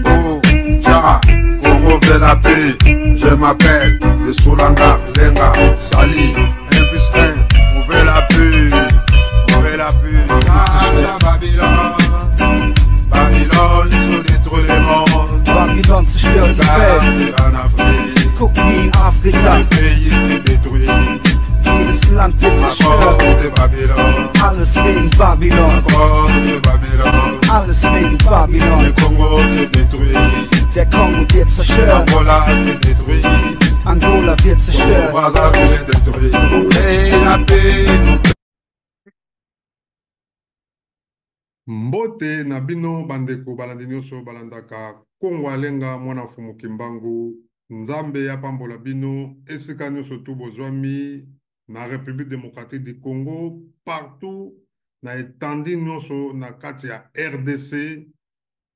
Oh, Tcha, Congo veut la paix. Je m'appelle de Soulanga, Lenga, Sali, 1 plus 1, on veut la paix. On veut la paix. Ah, Babylone, Babylone, ils ont détruit le monde. Babylon zerstört die Welt. En Afrique, Guck wie in Afrika. Le pays s'est détruit. Jedes Land wird zerstört. De Babylone. Alles wegen Babylon. À cause de Babylone. Alles wegen Babylon. Le Congo s'est détruit. Der Kongo wird zerstört. Angola s'est détruit. Angola wird zerstört. Brazzaville est détruit. Et la paix. Mbote na bino bandeko balandi nyonso balandaka Kongo Alenga mwana Mfumu Kimbangu. Nzambe apambola bino esika nyonso tu bozwami na République démocratique du Congo, partout na etandi nyonso na kati ya RDC.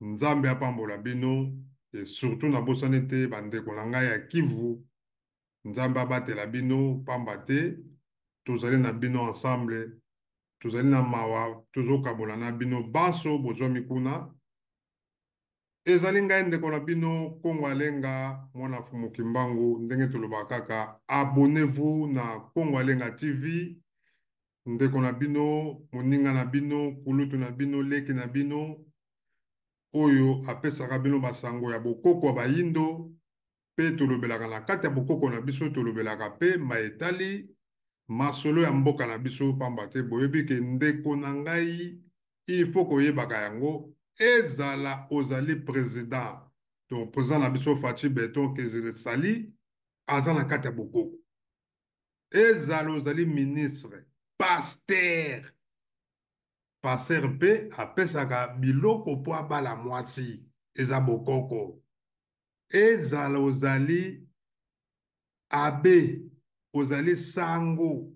Nzambe apambola bino et surtout nabosani te bandeko na ngai ya Kivu. Nzambe abatela bino pamba te tozali na bino ensemble, tozali na mawa, tozokabola na bino banso bozwami kuna. Ezali ngai ndeko na bino Kongo Alenga mwana Mfumu Kimbangu. Ndenge tolobaka kaka, abonnez-vous na Kongo Alenga TV. Ndeko na bino, moninga na bino, kulutu na bino, leki na bino oyo apesaka bino basango ya bokoko ya bayindo, pe tolobelaka na kati ya bokoko na biso, tolobelaka pe maetali masolo ya mboka na biso, pamba te boyebi ke ndeko na ngai, il faut koyebaka yango, ezala ozali président. Donc président na biso Fatshi Béton Kezele Sali aza na kati ya bokoko. Ezala ozali ministre, pasteur, pasteur pe apesaka biloko po abala mwasi, eza bokoko. Ezala ozali abbé, ozali sango,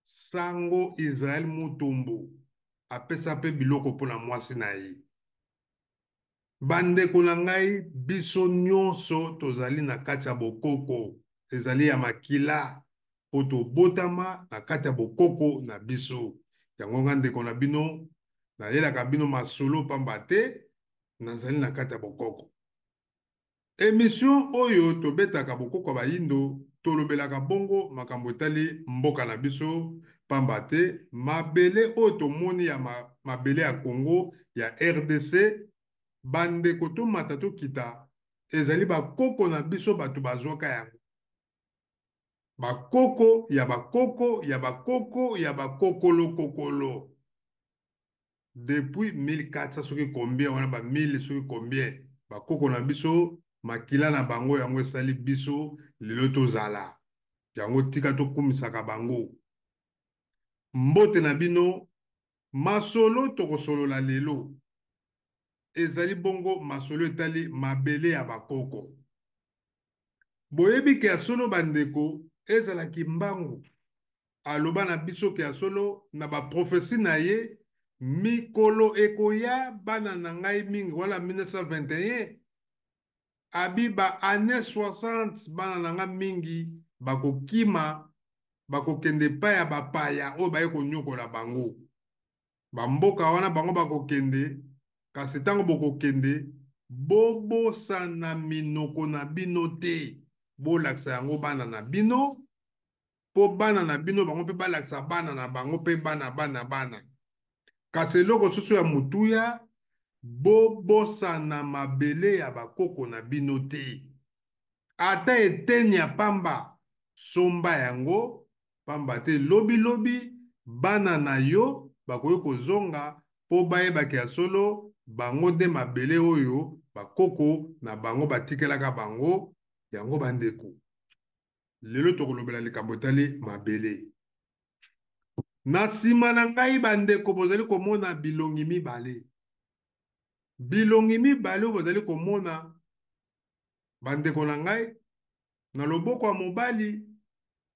sango Israël Mutombo apesa pe biloko mpona mwasi na ye. Bandeko na ngai, biso nyonso tozali na kati ya bokoko, ezali ya makila po tobotama na kati ya bokoko na biso. Yango nga ndeko na bino nayelaka bino masolo pamba te nazali na kati ya bokoko. Emission oyo tobetaka bokoko ya bayindo, tolobelaka bongo makambo etali mboka na biso, pamba te mabele oyo tomoni ya mabele ya Congo ya RDC, bandeko tomata tokita, ezali bakoko na biso bato bazwaka yango. Bakoko ya bakoko ya bakoko ya bakokolo kokolo. Depuis 1400 soki combien wana ba 1000 soki combien, bakoko na biso makila na bango yango esali biso lelo tozala. Yango tika tokumisaka bango. Mbote na bino, masolo tokosolola lelo ezali bongo masolo etali mabele ya bakoko. Boyebi ke ya solo bandeko, ezala Kimbangu aloba na biso ke ya solo na ba prophetie na ye, mikolo ekoya bana na ngai mingi wana 1921 abi ba année 60 bana na ngai mingi bakokima, bakokende epai ya bapaya oyo baye konyokola bango. Ba mboka wana bango bakokende, kasi tango bokokende bobosana minoko na bino te, bolakisa yango bana na bino, po bana na bino bango pe balakisa bana na bango pe bana bana bana. Kasi eloko susu ya motuya, bobosana mabele ya bakoko na bino te. Ata eteni ya pamba, somba yango, pamba te lobi lobi bana na yo bakoki kozonga po bayebake ya solo bango nde mabele oyo bakoko na bango batikelaka bango yango. Bandeko, lelo tokolobela likambo etali mabele. Na nsima na ngai bandeko bozali komona bilongi mibale. Bilongi mibale oyo bozali komona bandeko na ngai, na loboko ya mobali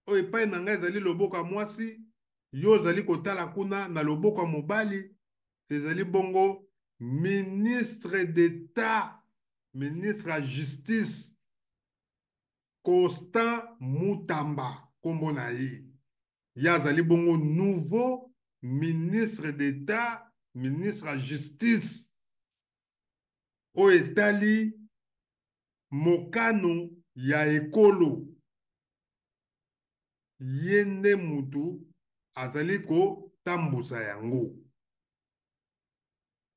oyo epai na ngai ezali loboko ya mwasi, yo ozali kotala kuna na loboko ya mobali ezali bongo ministre d'État, ministre ya justice Constant Mutamba kombo na ye. Ye azali bongo nouveau ministre d'État, ministre ya justice. oyo etali mokano ya ekolo. Ye nde mutu azali kotambusa yango.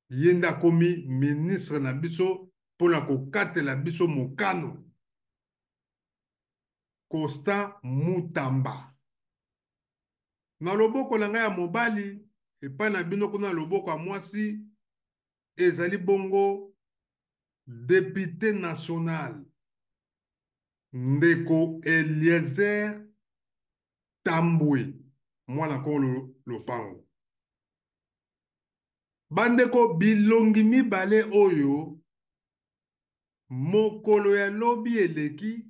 Ye nde akomi ministre na biso mpo na kokatela biso mokano. Constant Mutamba. Na loboko na ngai ya mobali, epai na bino kuna na loboko ya mwasi, ezali bongo depute national ndeko Eliezer Tambwe, mwana Kongo lopango. Bandeko, bilongi mibale oyo mokolo ya lobi eleki,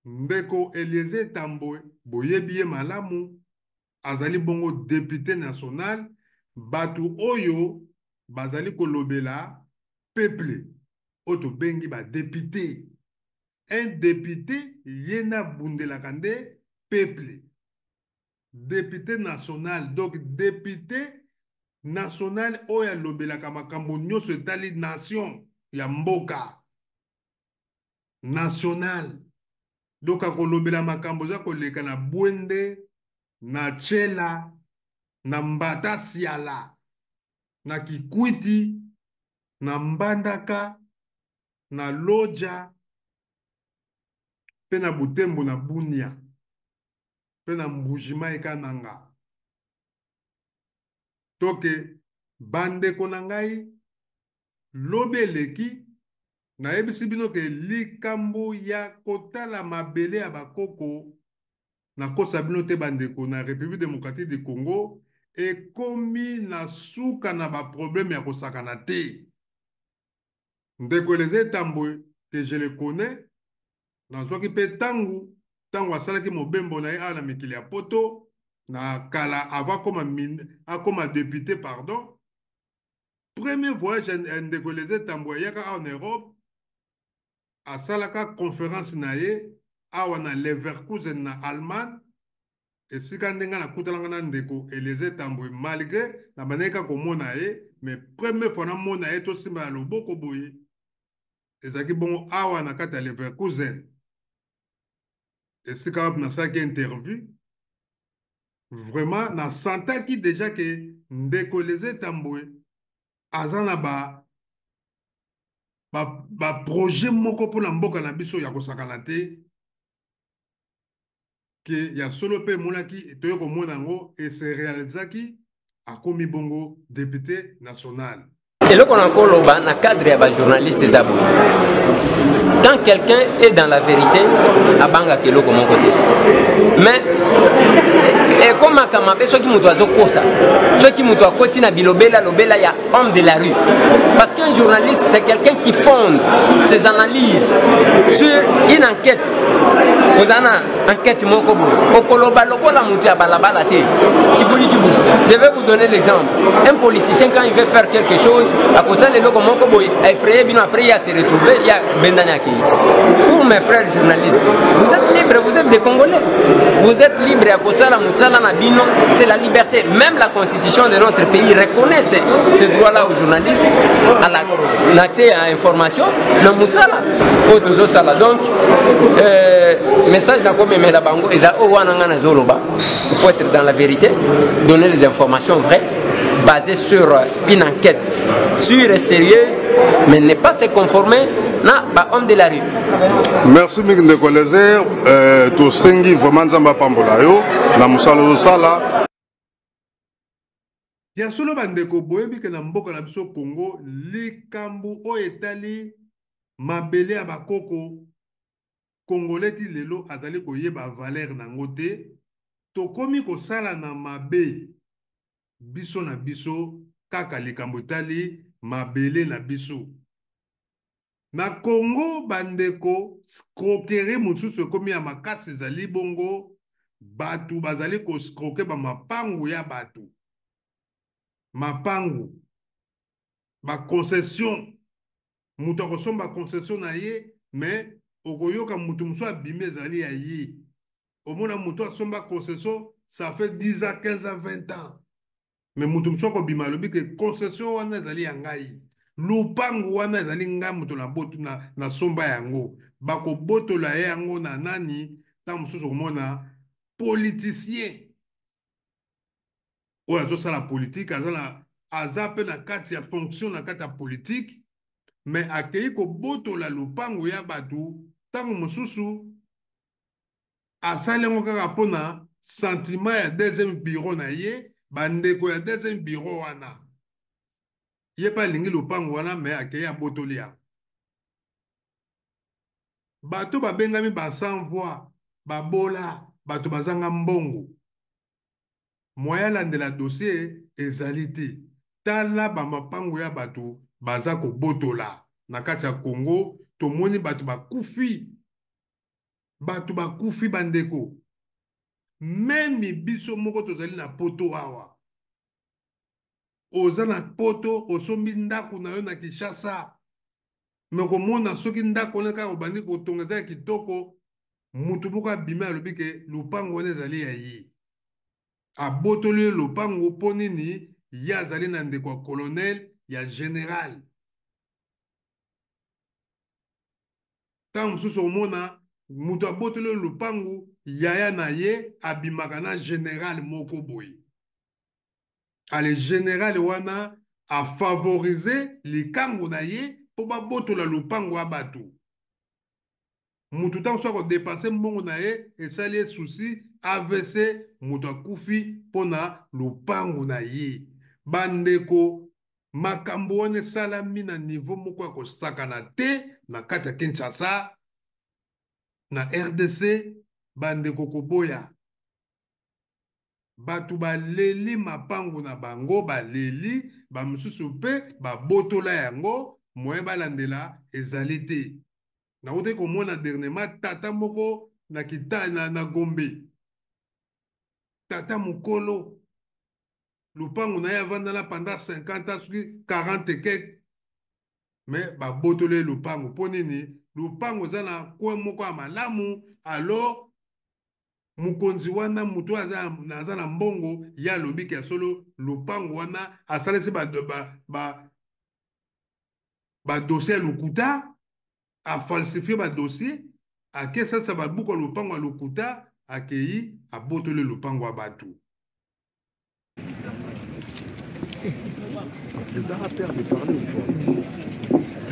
ndeko Eliezer Tambwe boyebi ye malamu, azali bongo depute national, bato oyo bazali kolobela peuple oyo tobengi ba depute. Un depute ye nde abundelaka nde peuple. Depute national, donc depute national oyo alobelaka makambo nyonso etali nation ya mboka national. Donc akolobela makambo eza koleka na Bwende, na Tshela, na Mbata Siala, na Kikwiti, na Mbandaka, na Lodja, mpe na Butembo, na Bunia, mpe na Mbuji-Mayi Kananga. Toke bandeko na ngai, lobi eleki nayebisi bino ke likambo ya kotala mabele ya bakoko, nakosa bino te bandeko, na République démocratique du Congo ekomi na suka na ba problème ya kosakana te. Ndeko Eliezer Tambwe, que je le connais, nazwaki mpe ntango ntango asalaki mobembo na ye awa na mikili ya poto na kala avant akoma, akoma député, pardon, premier voyage ya ndeko Eliezer Tambwe ayaka awa na Europe, asalaka conférence na ye awa na Leverkusen na Allemagne, esika ndenge nakutanaka na ndeko Eliezer Tambwe. Malgré nabandaki kaka komona ye, mais première fois namona ye, tosimba ya loboko boye, ezalaki bongo awa na kati ya Leverkusen, esika wapi nasalaki interview. Vraiment nasentaki déjà ke ndeko Eliezer Tambwe aza na ba projet moko mpona mboka na biso ya kosakana te, ke ya solo mpe emonaki, toye komona yango ese réalisaki, akomi bongo député national. Eloko na koloba na cadre ya bajournaliste eza boye: quand quelqu'un est dans la vérité, abangaka eloko moko te. Mais ekomaka mabe soki moto azokosa, soki moto akoti na bilobela lobela ya homme de la rue, parce qu'un journaliste, c'est quelqu'un qui fonde ses analyses sur une enquête. Oza na enquête moko boye, okoloba lokola moto ya balabala te, kibuli kibuli. Je vais vous donner l'exemple: un politicien, quand il veut faire quelque chose, akosala eloko moko boye, aeffrayer bino, après ye se retrouver ya bendani, akei. Pour mes frères journalistes, vous êtes libres, vous êtes des Congolais, vous êtes libres ya kosala mosala na bino, c'est la liberté. Même la constitution de notre pays reconnaît ce droit là aux journalistes, à la l'accès à information na mosala oyo tozosala. Donc message nakomemela bango eza oyo wana ngai nazoloba: il faut être dans la vérité, donner les informations vraies basées sur une enquête sûre et sérieuse, mais ne pas se conformer na bahomme de la rue. Merci mingi, ndeko Eliezer. Tosengi vraiment Nzambe apambola yo na mosala ozosala. Ya solo bandeko, boyebi ke na mboka na biso Congo, likambo oyo etali mabele ya bakoko, Congolais ti lelo azali koyeba valeur nango te. Tokomi kosala na mabe biso na biso kaka likambo etali mabele na biso na Congo. Bandeko, escroquerie mosusu ekomi ya makasi, ezali bongo bato bazali koescroquer bamapangu ya bato, mapangu, baconcession. Moto akosomba concession na ye, mais okoyoka moto mosusu abimi, ezali ya ye. Omona moto asomba concession, ça fait 10 ans, 15 ans, 20 ans, mais moto mosusu akobima, alobi ke concession wana ezali ya ngai. Lupangu wana ezali ngai moto na somba yango. Bakobotola ye yango na nani? Ntango mosusu okomona politicien oyo azosala politique, aza mpe na kati ya fonction na kati ya politique, mais akei kobotola lupangu ya bato. Ntango mosusu asali yango kaka mpona sentiment ya deuxième bureau na ye, bandeko ya deuxième bureau wana, ye mpe alingi lopango wana, me akei abotoli yango. Bato babengami ba sans voix, babola, bato bazanga mbongo, moyen alandela dossier ezali te. Tala bamapango ya bato baza kobotola na kati ya Congo. Tomoni bato bakufi, bato bakufi bandeko. Meme biso moko tozali na poto awa, oza na poto, osombi ndako na yo na Kinshasa, me komona soki ndako wana kaka obandi kotonga eza ya kitoko, mutu moko abimi alobi ke lopango wana ezali ya ye, abotoli ye lopango. Mpo nini? Ye azali na ndeko ya colonel, ya général. Ntango mosusu omona moto abotoli ye lopango, yaya na ye abimaka na général moko boye. Ale général wana afavorize likango na ye mpo babotola lopango ya bato. Motu ntango soki akodepanse mbongo na ye, esali ye souci, AVC, moto akufi mpona lopango na ye. Bandeko, makambo wana esalami na niveau moko ya kosakana te na kati ya Kinshasa, na RDC. Bandeko, koboya bato baleli mapango na bango, baleli bamosusu mpe babotola yango, moyen balandela ezali te. Nautaki komona dernièrement tata moko na kita na Gombe, tata mokolo, lupango na ye avandala pendant 50 ans, soki 40 et quelque, mais babotoli ye lupango. Mpo nini? Lupango eza na coin moko ya malamu. Alors mokonzi wana, moto aza na mbongo, ye alobi ke ya solo lupango wana, asalisi badossier ya lokuta, afalsifie badossier, ake asalisa babuku ya lopango ya lokuta, akei abotoli lopango ya bato.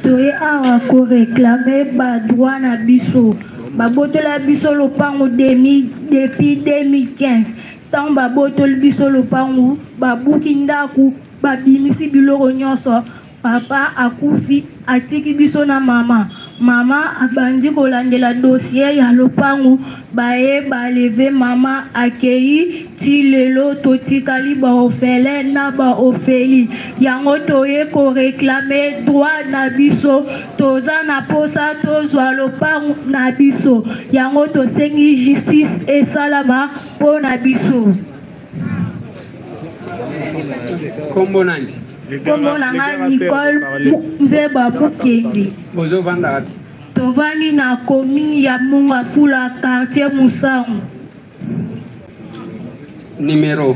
Toye awa koreklame badroit na biso. Babotola biso lopango depuis 2015. Ntango babotoli biso lopango, babuki ndako, babimisi biloko nyonso. Papa akufi, atiki biso na mama. Mama abandi kolandela dossier ya lopango, baye baleve mama akei. Ti lelo totikali baorphelin na baorpheli. Yango toye koreklame droit na biso. Toza na posa tozwa lopango na biso. Yango tosengi justice esalama mpo na biso. Kombo nani? Kombo na nga Nicole Nzeba Mukendi. Bozovanda wapi? Tovandi na commune ya Mongafula, quartier Musangu. Numéro?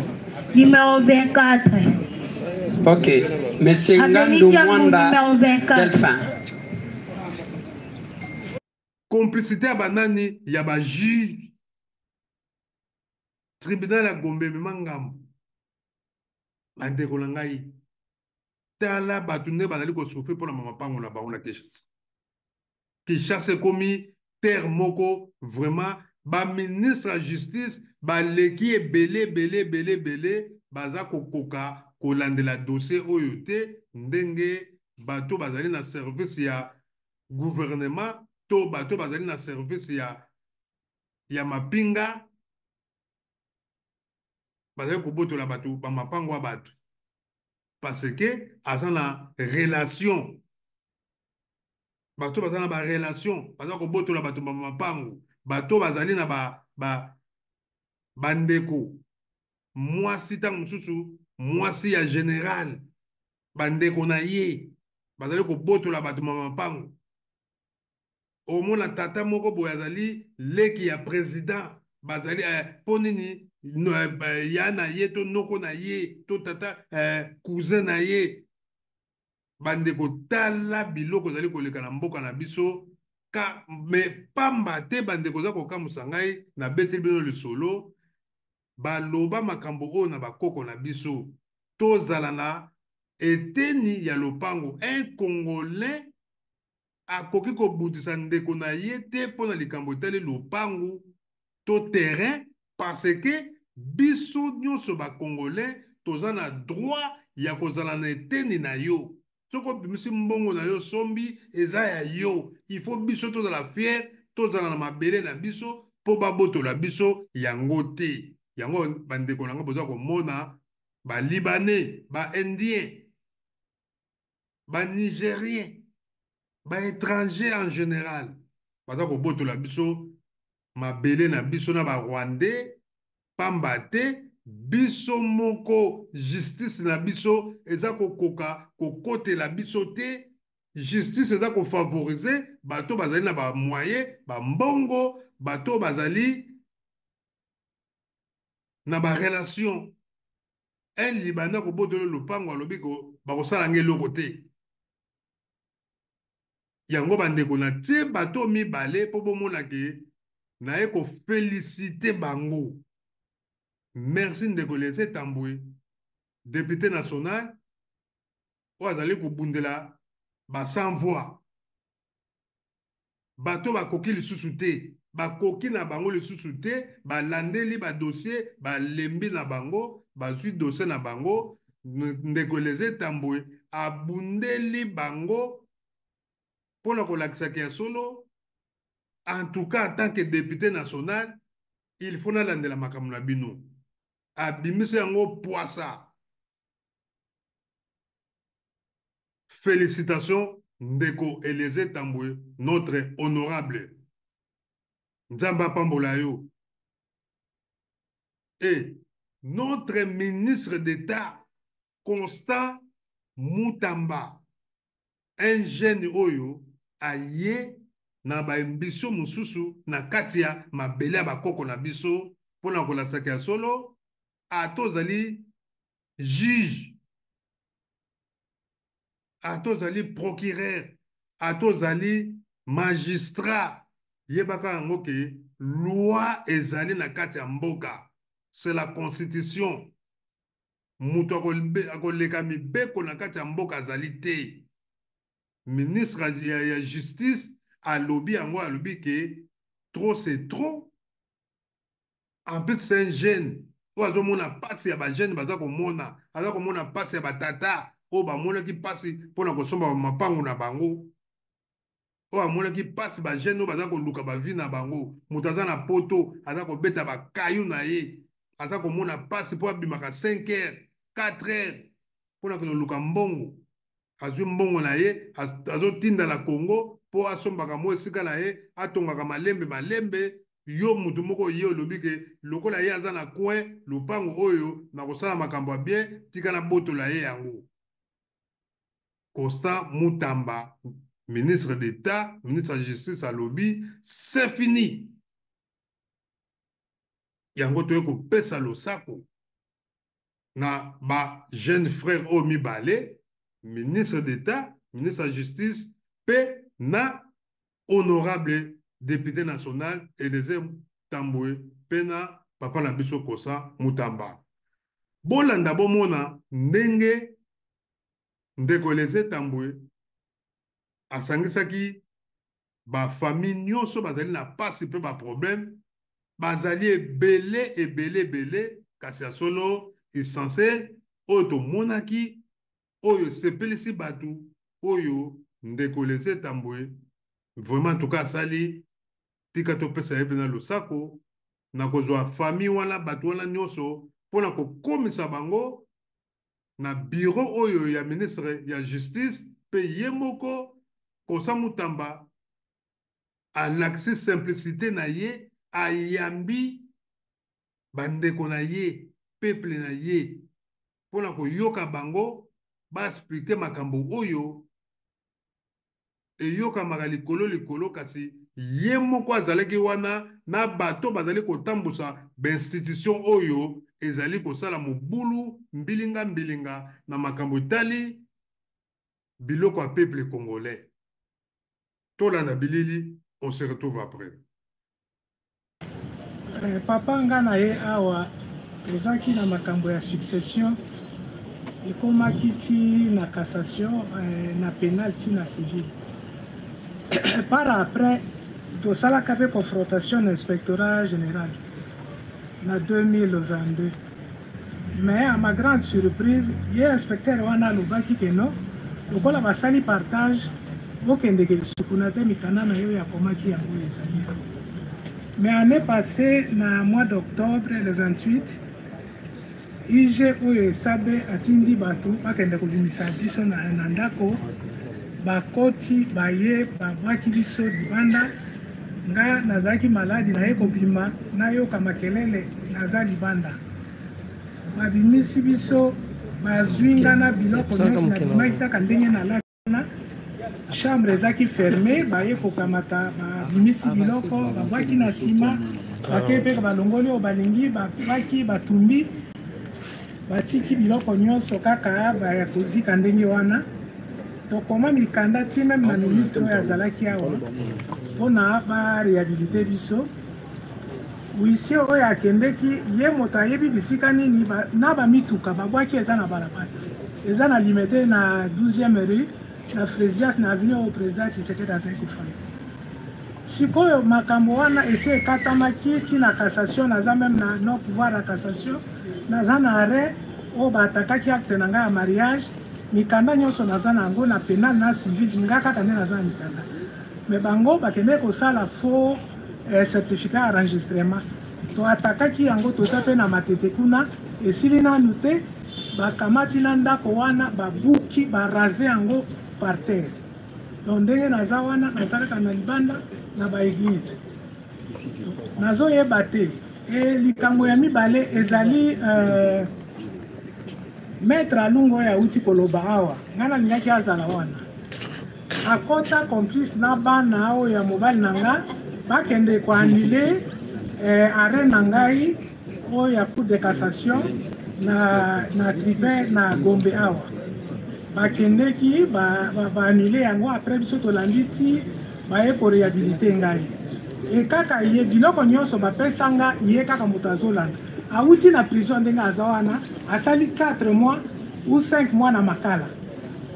Numéro 24. Ok. Monsieur Ngandu Mwanda Delphin. Complicité ya banani? Ya bajuge. Tribunal ya Gombe emema ngambo. Bandeko na ngai, tala bato nde bazali kosouffrir mpona mamapango na bango na Kinshasa. Kinshasa ekomi terre moko vraiment, baministre ya justice baleki ebele ebele ebele ebele, baza kokoka kolandela dossier oyo te, ndenge bato bazali na service ya gouvernement to bato bazali na service ya mapinga bazali kobotola bato bamapango ya bato, parce que aza na relation. Bato baza na barelation baza kobotola bato bamapango. Bato bazali na bandeko mwasi, ntango mosusu mwasi ya général, bandeko na ye bazali kobotola bato bamapango. Omona tata moko boye azali leki ya président, bazali mpo nini ya na ye to noko na ye to tata, cousin na ye. Bandeko, tala biloko ezali koleka na mboka na biso ka me pamba te. Bandeko, eza kokamwisa ngai, nabeteli bino lisolo. Baloba makambo oyo na bakoko na biso, tozala na eteni ya lopango. Un Congolais akoki kobundisa ndeko na ye te mpo na likambo etali lopango to terrain, parce que biso nyonso Bacongolais toza na droit ya kozala na eteni na yo. Soki obimisi mbongo na yo, osombi, eza ya yo. Il faut biso tozala fier, tozala na mabele na biso mpo babotola biso yango te. Yango, bandeko na nga, boza komona Balibanais, Baindien, Banigérien, Baétranger en général baza kobotola biso mabele na biso na Barwandais, pamba te biso moko justice na biso eza kokoka kokotela biso te. Justice eza kofavorize bato bazali na bamoyen, bambongo, bato bazali na barelation. Un Libanais akobotola lopango, alobi ko bakosala nga eloko te. Yango, bandeko, natie bato mibale mpo bomona ke naye koféliciter bango. Merci ndeko Eliezer Tambwe, député national oyo azali kobundela ba sans voix, bato bakoki lisusu te, bakoki na bango lisusu te. Balandeli badossier, balembi na bango, bazwi dossier na bango. Ndeko Eliezer Tambwe abundeli bango mpona kolakisaka ya solo. En tout cas, en tant que député national, il faut nalandela makambo na bino. Abimisi yango poisa. Félicitations, ndeko Eliezer Tambwe, notre honorable. Nzambe apambola yo. Et notre ministre d'État Constant Mutamba, un jeune oyo aye na baambition mosusu na kati ya mabele ya bakoko na biso, mpona kolasaka ya solo. Ata ozali juge, ata ozali procureur, ata ozali magistrat, yebaka yango ke loi ezali na kati ya mboka, c'est la constitution. Moto akoleka mibeko na kati ya mboka azali te. Ministre ya justice alobi yango, alobi ke trop, c'est trop. En plus, c'est un jeune oyo azomona mpasi ya bajeune, baza komona, aza komona mpasi ya batata oyo bamonaki mpasi mpona kosomba mapango na bango, oyo amonaki mpasi bajeune oyo baza koluka bavie na bango. Moto aza na poto, aza kobeta bakayu na ye, aza komona mpasi mpo abimaka 5 heures, 4 heures mpona koluka mbongo. Azwi mbongo na ye, azotinda na Congo mpo asombaka mwa esika na ye, atongaka malembe malembe. Yo motu moko ye olobi ke lokola ye aza na coin lopango oyo na kosala makambo ya bien, tika nabotola ye yango. Constant Mutamba, ministre d'État, ministre ya justice, alobi c'est fini. Yango toye kopesa losako na ba jeune frère oyo mibale, ministre d'État, ministre ya justice, mpe na honorable député national Eliezer Tambwe, mpe na papa na biso Constant Mutamba. Bolanda, bomona ndenge ndeko Eliezer Tambwe asangisaki bafamille nyonso bazali na pasi mpe baproblème, bazali ebele ebele ebele. Kasi ya solo, essentiel oyo tomonaki, oyo esepelisi bato, oyo ndeko Eliezer Tambwe vraiment, en tout cas, asali, tika topesa ye mpena losako na kozwa famille wana, bato wana nyonso, mpona kokomisa bango na bureau oyo ya ministre ya justice. Mpe ye moko Constant Mutamba alakisi simplicité na ye, ayambi bandeko na ye, peuple na ye, mpona koyoka bango baexpliquer makambo oyo eyokamaka likolo likolo. Kasi ye moko azalaki wana na bato bazali kotambusa bainstitution oyo ezali kosala mobulu, mbilinga mbilinga na makambo etali. biloko ya peuple congolais. Tolanda bilili, on se retrouve après. Eh, papa nga na ye awa tozaki na makambo ya succession ekomaki ti na cassation eh, na penal ti na civil. Par après tosalaka mpe confrontation na inspectorat général na 2022, mais à ma grande surprise, ye inspecteur wana alobaki ke no, lokola basali partage, bokendeke lisusu kuna te, mikanda na yo yakomaki yango ezali. Mais année passée, na mois d'octobre, le 28, IG oyo esabe atindi bato bakende kobimisa biso na ndako. Bakoti, baye babwaki biso libanda. Nga nazalaki maladi, naye kobima, nayoka makelele, naza libanda, babimisi biso, bazwi nga na biloko nyonso. Nabimaki kaka ndenge nalati wana, chambre ezalaki fermé. Baye kokamata, babimisi biloko, babwaki na nsima, bakei mpe balongoli oyo balingi, babwaki, batumbi, batiki biloko nyonso kaka baya kozika ndenge wana. Tokoma mikanda ti même na ministre oyo azalaki awa mpona baréhabiliter biso. Huissier oyo akendeki, ye moto ayebi bisika nini na bamituka babwaki eza na balabala, eza na Limete, na 12e rue, na Frésias, na avenue oyo président Tshisekedi azali kofanda sikoyo. Makambo wana esi ekatamaki ntina cassation. Naza même na no pouvoir ya cassation, naza na arrêt oyo baatakaki acte na ngai ya mariage. Mikanda nyonso naza na yango, na pénal na civil. Nga kaka nde naza na mikanda, mais bango bakendeki kosala faux certificat ya enregistrement. Toatakaki yango, toza mpe na Matete kuna, esili nanu te. Bakamati na ndako wana, babuki, baraser yango par terre. Donc ndenge naza wana, naza kaka na libanda na baéglise, nazoyeba te. E likambo ya mibale ezali maître Alungu oyo awuti koloba awa. Ngai nalingaki azala wana, akɔta complice na bana oyo ya mobali na nga, bakende koannuler arrêt na ngai oyo ya Cour de cassation na tribunal na Gombe awa. Bakendeki baannuler yango. Après biso tolandi ti baye koréhabiliter ngai. E kaka ye, biloko nyonso bapesanga, ye kaka moto azolanda. Awuti na prison, ndenge aza wana, asali 4 mois ou 5 mois na Makala,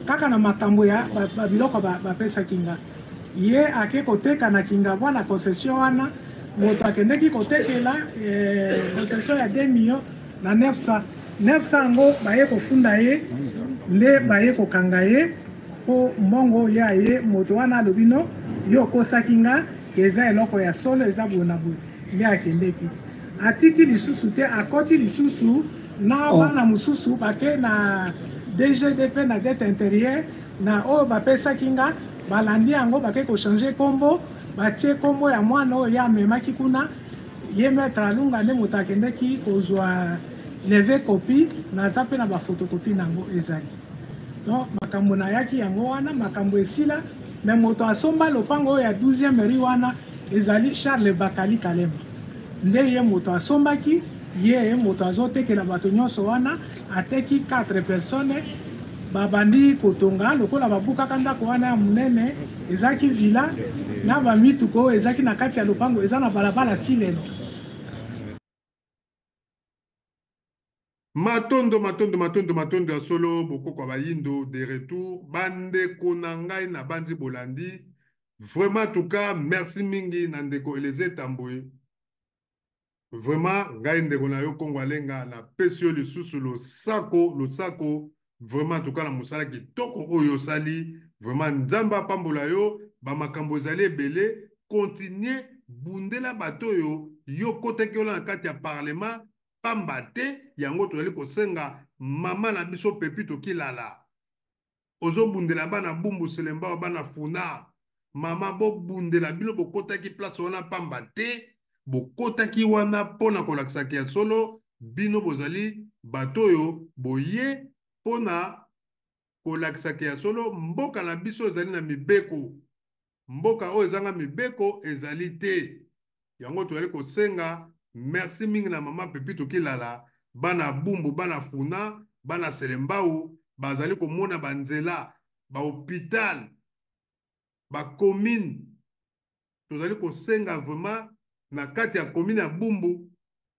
kaka na makambo ya babiloko bapesaki nga. Ye ake koteka na Kingabwa, na concession wana. Moto akendeki kotekela concession ya 2 millions na 900 900 yango, baye kofunda ye, nde baye kokanga ye mpo mbongo ya ye. Moto wana alobi: "No, yo okosaki nga, eza eloko ya solo, eza boye na boye." Nde akendeki, atiki lisusu te, akoti lisusu na bana mosusu, bake na DGDP, na dette intérieure na oyo bapesaki nga. Balandi yango, bake kochanger nkombo, batie nkombo ya mwana oyo ye amemaki kuna. Ye maître Alunga nde moto akendeki kozwa lever copie. Naza mpe na baphotocopie nango ezali. Donc makambo nayaki yango wana, makambo esila. Mais moto asomba lopango oyo ya 12e rue wana ezali Charles Bakali Kalema. Nde ye moto asombaki, ye moto azotekela bato nyonso wana. Ateki 4 personnes, babandi kotonga. Lokola babukaka ndako wana ya monene, ezalaki villa na bamituka oyo ezalaki na kati ya lopango, eza na balabala ti lelo. Matondo, matondo, matondo, matondo ya solo. Bokoko ya bayindo de retour. Bandeko na ngai, na bandi bolandi vraiment. En tout cas, merci mingi na ndeko Eleze Tambwe. Vraiment, ngai ndeko na yo Kongo Alenga, napesi yo lisusu losako, losako vraiment. En tout cas, na mosala kitoko oyo osali, vraiment Nzambe apambola yo. Bamakambo ezali ebele, continue bundela bato oyo yo kotaki wana na kati ya parlement pamba te. Yango tozali kosenga mama na biso Pepito Kilala, ozobundela bana Bumbu, Selembao, bana Funa. Mama, bobundela bino, bokotaki place wana pamba te. Bokotaki wana mpona kolakisaka ya solo bino bozali bato oyo boye mpona kolakisaka ya solo mboka na biso ezali na mibeko. Mboka oyo ezanga mibeko ezali te. Yango tozali kosenga merci mingi na mama Pepito Kilala. Bana Bumbu, bana Funa, bana Selembau bazali komona banzela. Ba hôpital, ba commune, tozali kosenga vraiment na kati ya commune ya Bumbu,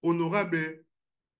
honorable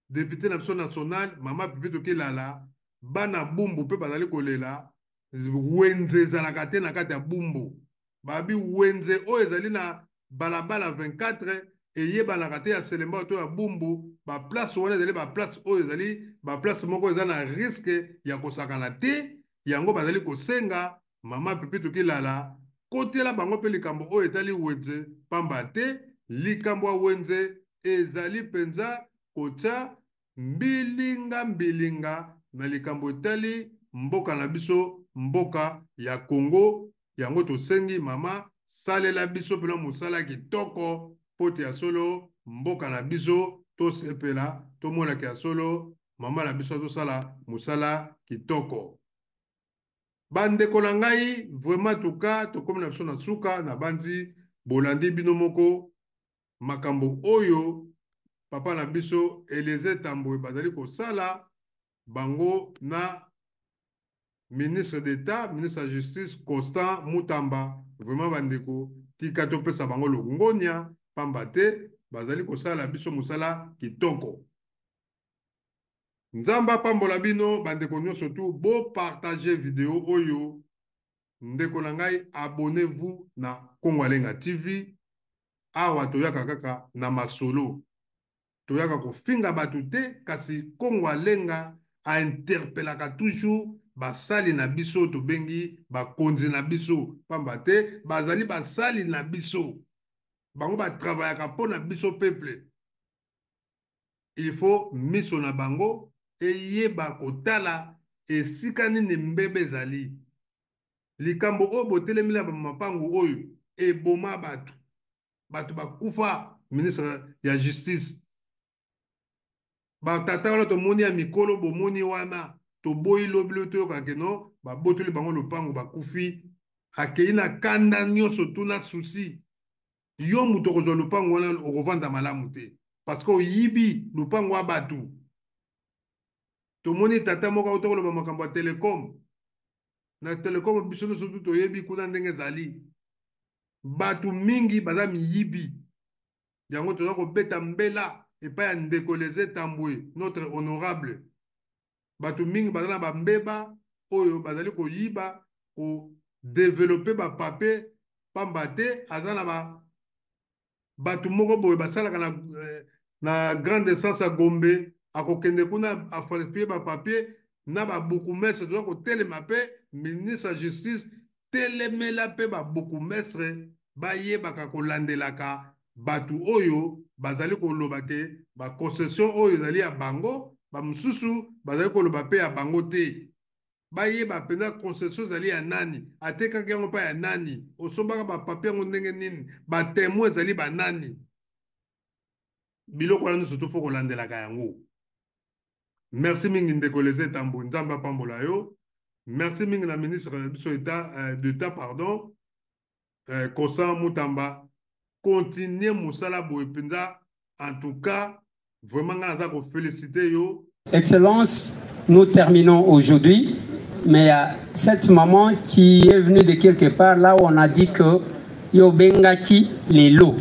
député na biso national, mama Pipito Kilala, bana Bumbu mpe bazali kolela. Wenze ezalaka te na kati ya Bumbu. Babi wenze oyo ezali na balabala 24 eyebanaka te ya Selembao to ya Bumbu. Baplace wana ezali baplace oyo ezali baplace moko eza na risque ya kosakana te. Yango bazali kosenga mama Pipito Kilala kotela bango mpe likambo oyo etali wenze, pamba te likambo ya wenze ezali mpenza kotia mbilinga mbilinga na likambo etali mboka na biso, mboka ya Congo. Yango tosengi mama, salela biso mpena mosala kitoko mpo te ya solo mboka na biso tosepela, tomonaka ya solo mama na biso azosala mosala kitoko. Bandeko na ngai, vraiment tuka tokomi na biso na suka. Na bandi bolandi bino moko makambo oyo papa na biso Eliezer Tambwe bazali kosala bango na ministre d'État, ministre ya Justice Constant Mutamba. Vraiment bandeko, tika topesa bango longonia, pamba te bazali kosala biso mosala kitoko. Nzambe apambola bino bandeko nyonso tu. Bopartage video oyo. Ndeko na ngai, abonnez-vous na Kongo Alenga TV. Awa toyaka kaka na masolo, toyaka kofinga bato te, kasi Kongo Alenga ainterpelaka toujours basali na biso, tobengi bakonzi na biso, pamba te bazali basali na biso. Bango batravayaka mpo na biso peuple. Il faut miso na bango eyeba kotala esika nini mbebe ezali. Likambo oyo botelemeli ya bamapangu oyo eboma bato, bato bakufa. Ministre ya Justice, batata wana tomoni ya mikolo bomoni wana, toboyi lobi lobi toyoka keno babotoli bango lopango, bakufi, akei na kanda nyonso tuna susi. Yo moto okozwa lopango wana, okovanda malamu te parce que oyibi lopango ya bato. Tomoni tata moko auta koloba makambo ya telecom. Na telecom, biso nyonso tu toyebi kuna ndenge ezali, bato mingi baza miyibi. Yango toza kobeta mbela epai ya ndeko Eliezer Tambwe, notre honorable. Bato mingi baza na bambeba oyo bazali koyiba, kodévelopper bapapier, pamba te aza na ba bato moko boye basalaka na grande instance ya Gombe. Akokende kuna afalsifie bapapier na babourgmestre. Toza kotelema mpe ministre ya Justice, telemela mpe babourgmestre bayebaka kolandelaka bato oyo bazali koloba ke baconcession oyo ezali ya bango, bamosusu bazali koloba mpe ya bango te. Bayeba mpenza concession ezali ya nani, atekaki yango mpa ya nani, osombaka bapapier yango ndenge nini, batémoin ezali banani. Biloko wana nyonso to faut kolandelaka yango. Merci mingi, ndeko Eliezer Tambwe, Nzambe apambola yo. Merci mingi na ministre na biso état d'état, pardon, Constant Mutamba. Continue mosala boye mpenza. En tout cas, vraiment ngai naza koféliciter yo. Excellence, nous terminons aujourd'hui, mais il y a cette maman qui est venue de quelque part, là où on a dit que yo bengaki les lots.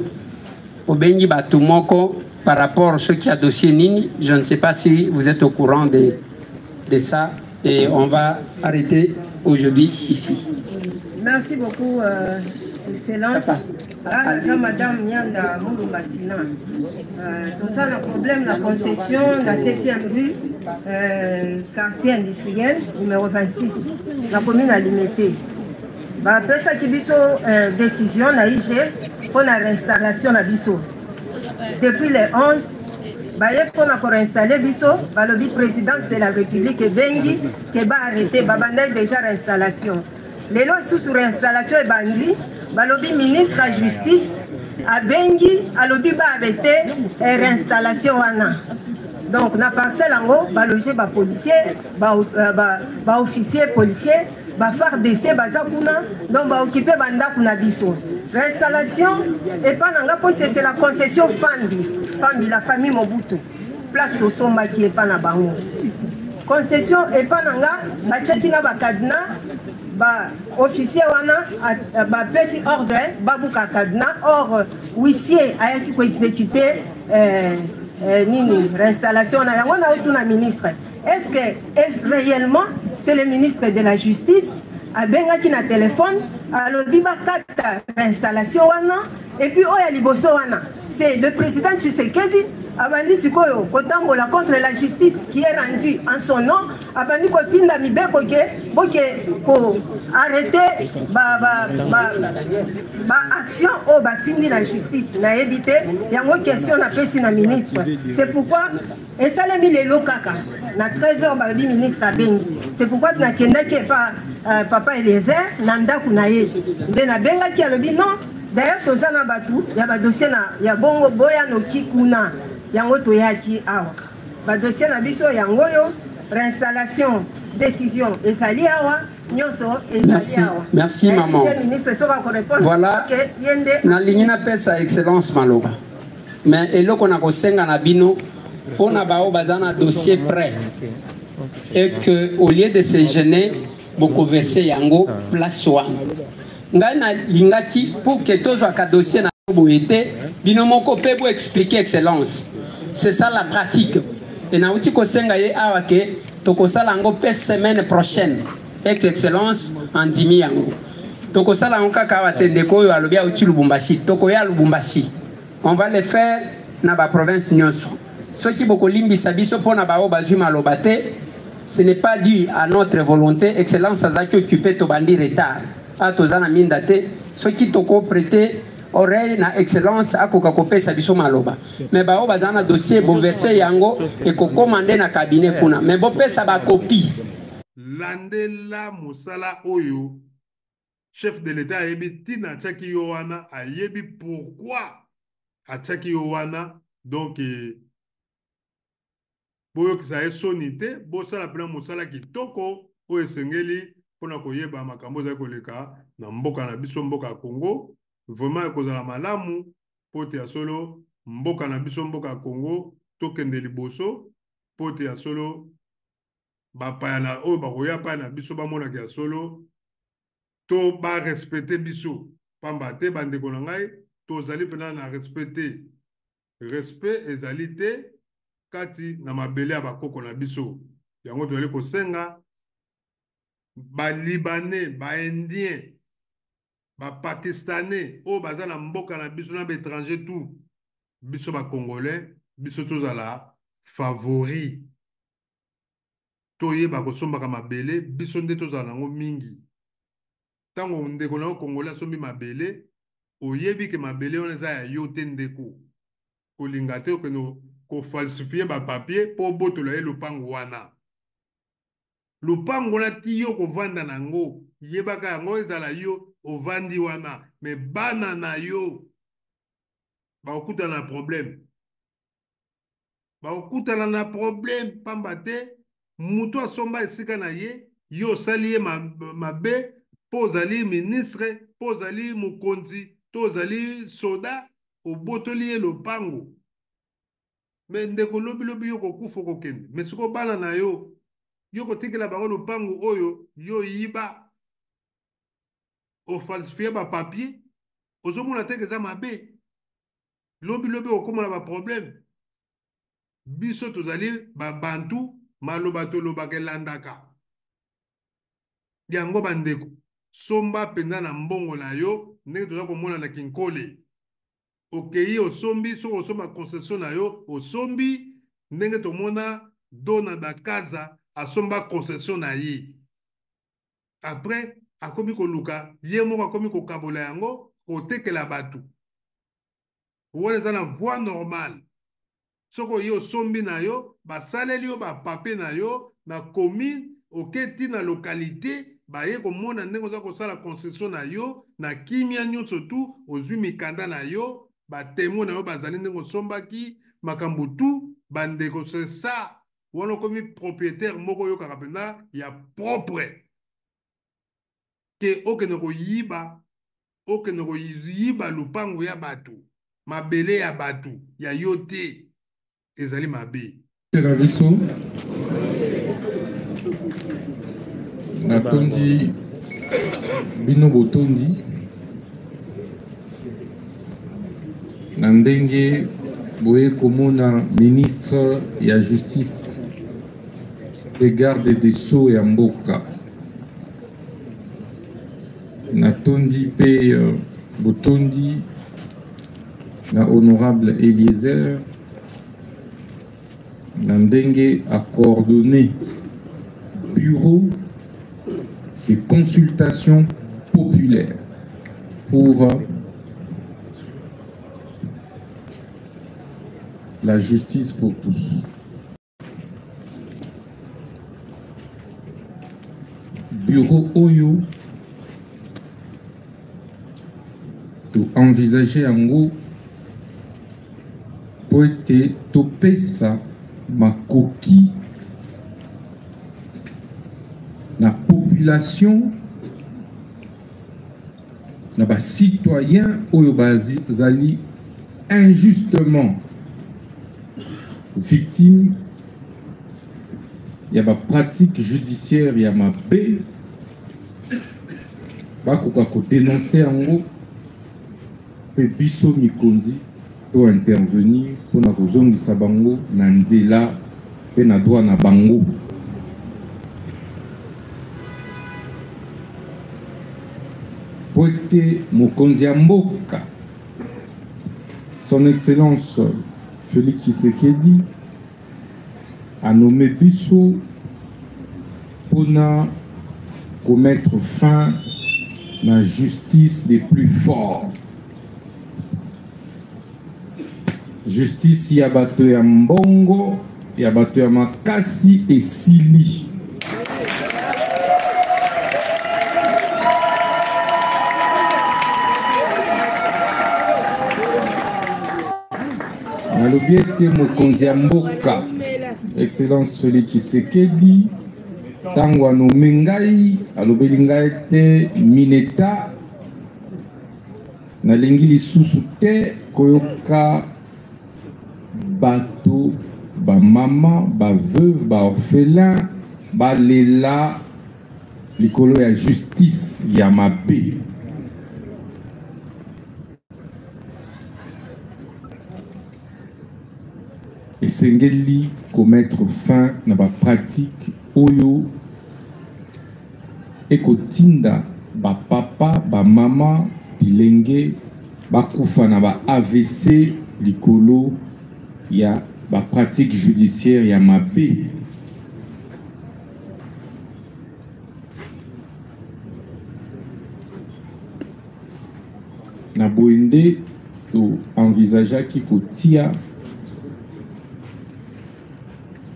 Obengi bato moko par rapport à ce qui a dossier nini, je ne sais pas si vous êtes au courant de ça et on va arrêter aujourd'hui ici. Merci beaucoup, Excellence. Ah, naza Madame Nyanda Mulumba Tina. Toza na problème na concession na 7e rue, quartier industriel numéro 26, na commune ya Limete. Bapesaki biso décision na IG mpo na réinstallation na biso depuis le 11. Baye mpona koréinstaller biso, balobi présidence de la République ebengi ke baarrêter. Babandaki déjà réinstallation, lelo lisusu réinstallation ebandi, balobi ministre ya Justice abengi, alobi baarrêter réinstallation wana. Donc na parcelle yango baloge bapolicier, baofficier policier, baFARDC baza kuna, donc baoccuper bandako na biso. Réinstallation epa na nga mpo c'est la concession Fambi Fambi, la famille Mobutu, place tosombaki epa na bango. Concession epa na nga batiaki na bacadenas. Ba officier wana bapesi ordre babuka cadenas, or huissier ayaki koexécute eh, eh, nini réinstallation na yango. Na otuna ministre, est-ce que réellement c'est le ministre de la Justice abengaki na téléphone, alobi bakata réinstallation wana? Et puis oyo ya liboso wana, c'est le président Tshisekedi abandi sikoyo kotambola contre la justice qui est rendue en son nom, abandi kotinda mibeko ke boke ko arrêter ba ba ba ba action oyo batindi na justice. Nayebi te, yango question napesi na ministre. C'est pourquoi esalemi lelo kaka na 13 heures, balobi ministre abengi. C'est pourquoi nakendaki epa papa Eliezer na ndako na ye nde nabengaki, alobi non, d'ailleurs toza na bato ya badossier na ya bongo, boya noki kuna. Yango toyaki awa, badossier na biso yango oyo, réinstallation décision ezali awa, nyonso ezali awa. Merci maman. Ministre soki akorépondre. Voilà, ye nde. Nalingi napesa excellence maloba, mais eloko na kosenga na bino, mpo na bao baza na dossier prêt et que au lieu de se gêner, bokoverse yango place wana. Ngai nalingaki pour que tozwaka dossier na boye te, bino moko mpe boexplique excellence. C'est ça la pratique. E nauti kosenga ye awa ke tokosala yango mpe semaine prochaine. Ex excellence andimi yango, tokosala yango kaka awa te. Ndeko oyo alobi auti Lubumbashi, tokoya Lubumbashi, on va le faire na baprovince nyonso. Soki bokolimbisa biso mpo na baoyo bazwi maloba te, ce n'est pas dû à notre volonté. Excellence azalaki occupé, tobandi retard a toza na minda te. Soki tokoprêter oreille na excellence, akoka kopesa biso maloba. Mais baoyo baza na dossier, boverse yango, ekokóma nde na cabinet kuna, mais bopesa bacopie. Landela mosala oyo chef de l'État ayebi ntina atiaki yo wana, ayebi pourquoi atiaki yo wana. Donc boyokisa ye soni te, bosala mpena mosala kitoko oyo esengeli mpona koyeba makambo ezali koleka na mboka na biso, mboka ya Congo. Vraiment ekozala malamu mpo te ya solo mboka na biso, mboka ya Congo, tokende liboso, mpo te ya solo bapaya na oyo bakoya pai na biso bamonaka ya solo to barespecte biso. Pamba te, bandeko na ngai, tozali mpena na respect te, respect ezali te kati na mabele ya bakoko na biso. Yango tozali kosenga Balibanais, Baindien, Bapakistanais oyo baza na mboka na biso na baétranger, tout biso Bacongolais, biso tozala favori, toyeba kosombaka mabele, biso nde tozala nango mingi. Ntango ndeko na yo congolais asombi mabele, oyebi ke mabele wana eza ya yo te, ndeko, kolinga te okende kofalsifie bapapier mpo obotola ye lopango wana. Lopango wana ti yo kovanda na yango, yebaka yango ezala yo ovandi wana, mais bana na yo bakokutana na problème, bakokutana na problème, pamba te moto asomba esika na ye, yo osali ye mabe mpo ozali ministre, mpo ozali mokonzi to ozali soda, obotoli ye lopango. Mais ndeko, lobilobi yo kokufa, okokende, mais sikoyo bana na yo, yo kotikela bango lopango oyo yo yiba, ofalsifie bapapier? Ozomona teke eza mabe, lobilobi okóma na baproblème. Biso tozali babantu, maloba tolobaka elandaka yango. Bandeko, somba mpenza na mbongo na yo, ndenge toza komona na Kinkole. Okei osombi, soki osomba concession na yo, osombi ndenge tomona Dona Dakaza asomba concession na ye, après akomi koluka ye moko, akomi kokabola yango, kotekela bato. Wana eza na voie normale. Soki oye osombi na yo, basaleli yo bapapier na yo na commune, oketi na localité, baye komona ndenge oza kosala concession na yo na kimia nyonso tu, ozwi mikanda na yo, batémoin na yo bazali, ndenge osombaki makambo tu. Bandeko, c'est ça wana okomi propriétaire moko oyokaka mpenza ya propre ke okende koyiba, okende koyiba lupango ya bato, mabele ya bato, ya yo te, ezali mabe. Na biso natondi. bino botondi na ndenge boye komona ministre ya justice mpe garde des sceaux ya mboka. Natondi mpe euh, botondi na honorable Eliezer na ndenge a coordonné bureau de consultation populaire pour la justice pour tous. Bureau oyo to envisager yango mpo ete topesa makoki na population na ba citoyens oyo bazali injustement victime ya ba pratique judiciaire ya mabe bakoka kodenonse yango mpe biso mikonzi to intervenir mpo na kozongisa bango na nzela mpe na droit na bango. Mpo ete mokonzi ya mboka son excellence Félix Tshisekedi anome biso mpona komettre fin na justice des plus forts Justice ya bato ya mbongo, ya bato ya makasi esili. Nalobi ete mokonzi ya mboka Excellence Felix Tshisekedi ntango anome ngai alobeli ngai ete Mineta Nalingi lisusu te koyoka bato ba mama ba veuve ba orphelin balela likolo ya justice ya mabe. Esengeli komettre fin na ba pratique oyo ekotinda ba papa, ba mama, bilenge bakufa na ba avc likolo ya ba pratique judiciaire ya mabe. Na boye nde to envisageaki kotia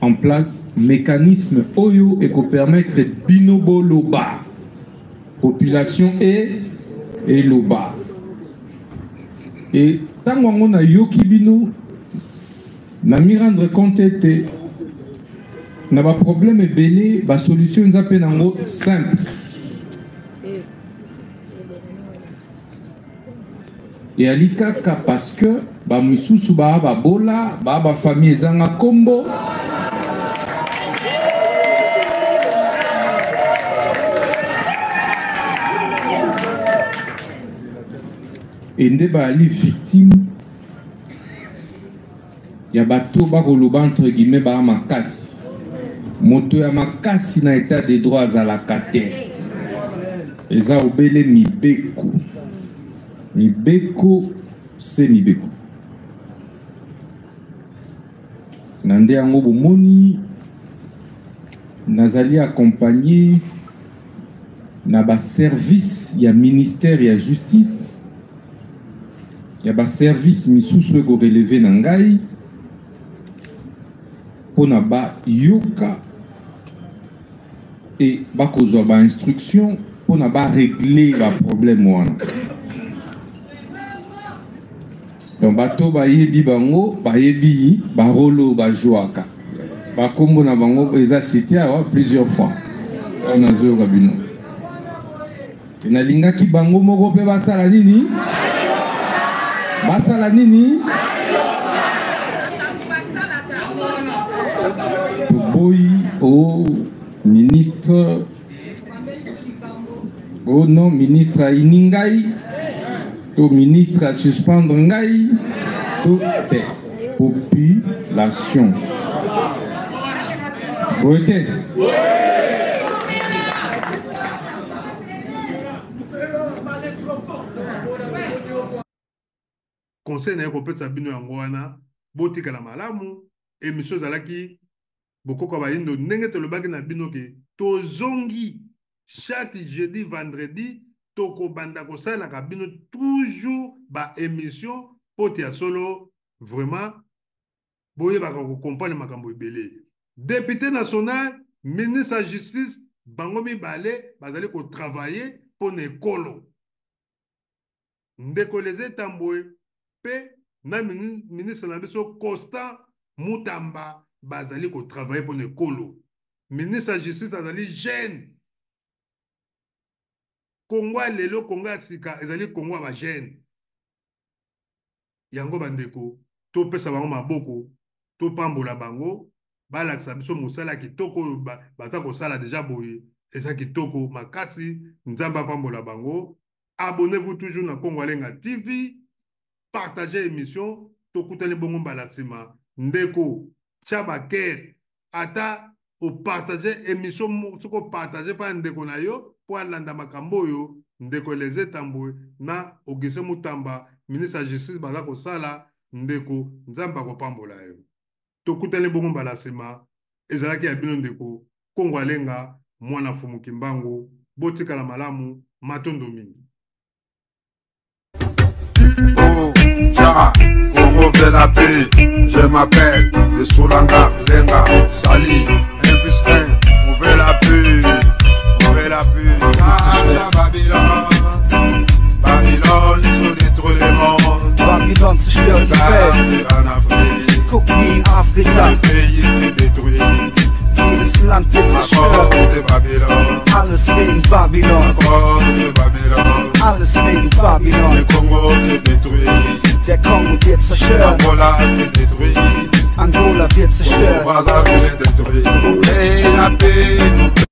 en place mécanisme oyo ekopermettre bino boloba population e eloba e ntango yango nayoki bino na mi rendre compte ete na baproblème ebele basolution eza mpe nango simple Eyali kaka parce que ba misusu ba babola, ba ba famille ezanga kombo. Et nde baali victime ya bato bakoloba entre guillemets baa makasi. Moto ya makasi na etat de droit azalaka te. Eza obele mibeko. Mibeko se mibeko. Na nde yango bomoni nazali accompagné na ba service ya ministère ya justice ya ba service misusu eko relever na ngai mpo na bayoka e bakozwa ba instruction mpo na ba régler ba problème wana. Donc bato bayebi bango, bayebi ba rôle oyo bajouaka, bakombo na bango eza cité awa plusieurs fois oyo nazoyoka bino. Nalingaki bango moko mpe basala nini? Basala nini? Toboyi o ministre Oh non, ministre ayini ngai to ministre a suspendre ngai to te. Population. Boye te? Conseil naye kopesa bino yango wana, botikala malamu. Emission ezalaki bokoko ya bayindo, ndenge tolobaki na bino ke tozongi chaque jeudi vendredi, tokobanda kosalaka bino toujours ba emission po te ya solo vraiment boyebaka ko comprendre makambo ebele. Depute national, ministre ya justice, bango mibale bazali ko travailler mpo na ekolo. Ndeko Eliezer Tambwe pe na ministre na biso Constant Mutamba bazali ko travailler pona ekolo. Ministre ya justice azali jeune. Congo ya lelo, Congo ya sika ezali Congo ya ba jeune. Yango bandeko, topesa bango maboko, topambola bango, balakisa biso mosala kitoko oyo baza kosala deja boye, eza kitoko makasi. Nzambe apambola bango. Abonnez-vous toujours na Kongo Alenga TV, partagez émission, tokutani bongo mbala nsima. Ndeko, tya ba cœur, ata opartage émission, soki opartage mpa ndeko na yo mpo alanda makambo oyo ndeko Eliezer Tambwe na Augustin Mutamba, ministre ya justice, baza kosala. Ndeko, Nzambe akopambola yo. Tokutani bongo mbala nsima. Ezalaki ya bino ndeko Kongo Alenga, mwana Fumu Kimbangu. Botikala malamu, matondo mingi. Oh, Tchara, Congo veut la paix. Je m'appelle de Solanga, Lenga, Sali, 1 plus 1, on veut la paix. On veut la paix. Ça, Babylone, Babylone, ils ont détruit le monde. Babylone zerstört die Welt. En Afrique, Guck wie in Afrika. Le pays s'est détruit. Jedes Land wird zerstört. À cause de Babylone. Alles wegen Babylon. À cause de Babylone. Alles wegen Babylon. Le Congo s'est détruit. Der Kongo wird zerstört. Angola s'est détruit. Angola wird zerstört. Brazzaville est détruit. Et la paix.